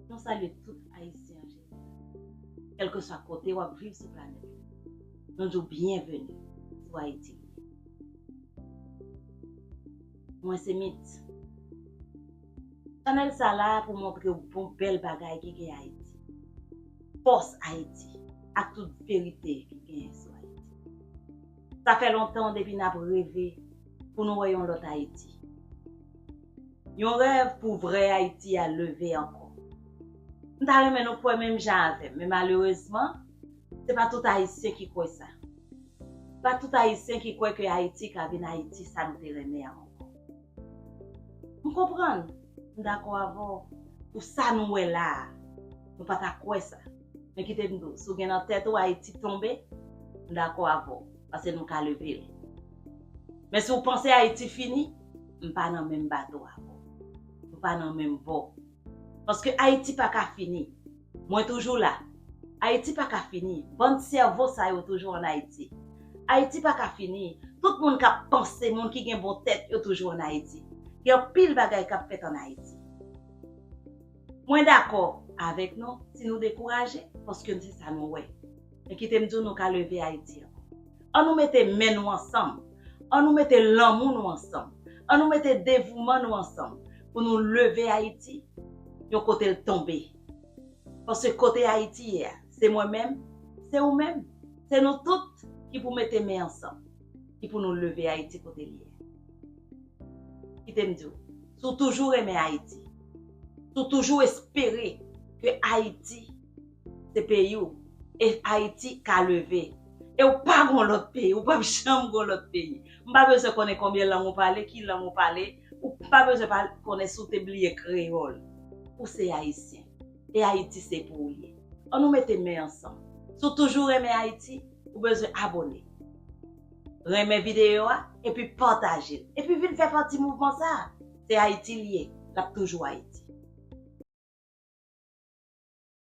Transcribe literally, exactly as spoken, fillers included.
Nou salye tout Ayisyen an jeneral. Kèlkeswa kote w ap viv sou planèt la, nou di w byenveni sou Ayiti Live. Mwen se Mit. Chanèl sa la pou montre w bon bèl bagay ki gen Ayiti, fòs Ayiti, ak tout verite ki genyen sou Ayiti. Sa fè lontan depi n ap reve pou nou wè yon lòt Ayiti. Yon rèv pou vrè Ayiti a leve ankò. M ta renmen nou kwè menm jan avè m, men malerezman, se pa tout Ayisyen ki kwè sa. Se pa tout Ayisyen ki kwè ke Ayiti ka vin Ayiti sa nou te renmen an ankò. M konprann, m dakò avè w pou sa nou wè la a. Nou pa ta kwè sa. Men kite m di w, si w gen nan tèt ou Ayiti tonbe, m dakò avè w, paske nou ka leve l. Men si w panse Ayiti fini, m pa nan menm bato avè w. Nou pa nan menm bò. Paske Ayiti pa ka fini. Mwen toujou la. Ayiti pa ka fini. Bann sèvo sa yo toujou ann Ayiti. Ayiti pa ka fini. Tout moun k ap panse, moun ki gen bon tèt, yo toujou ann Ayiti. Gen anpil bagay k ap fèt ann Ayiti. Mwen dakò avèk nou si nou dekouraje, paske se sa nou wè. Men kite m di w, nou ka leve Ayiti ankò. An nou mete men nou ansanm. An nou mete lanmou nou ansanm. An nou mete devouman nou ansanm pou nou leve Ayiti yon kote l tonbe. Paske kote Ayiti ye a, se mwen menm, se ou menm, se nou tout ki pou mete men ansanm, ki pou nou leve Ayiti kote l ye a. Kite m di w, si w toujou renmen Ayiti, si w toujou espere ke Ayiti se peyi w, e Ayiti ka leve, e w pa gon lòt peyi, ou p ap janm gon lòt peyi. M pa bezwen konnen konbyen lang ou pale, ki lang ou pale, ou pa bezwen pa konnen si w te bliye kreyòl. Ou se Ayisyen, e Ayiti se pou ou l ye. An nou mete men ansanm. Si w toujou renmen Ayiti, ou bezwen abòne. Renmen videyo a, epi pataje l. Epi vin fè pati mouvman sa a. Se Ayiti l ye, l ap toujou Ayiti.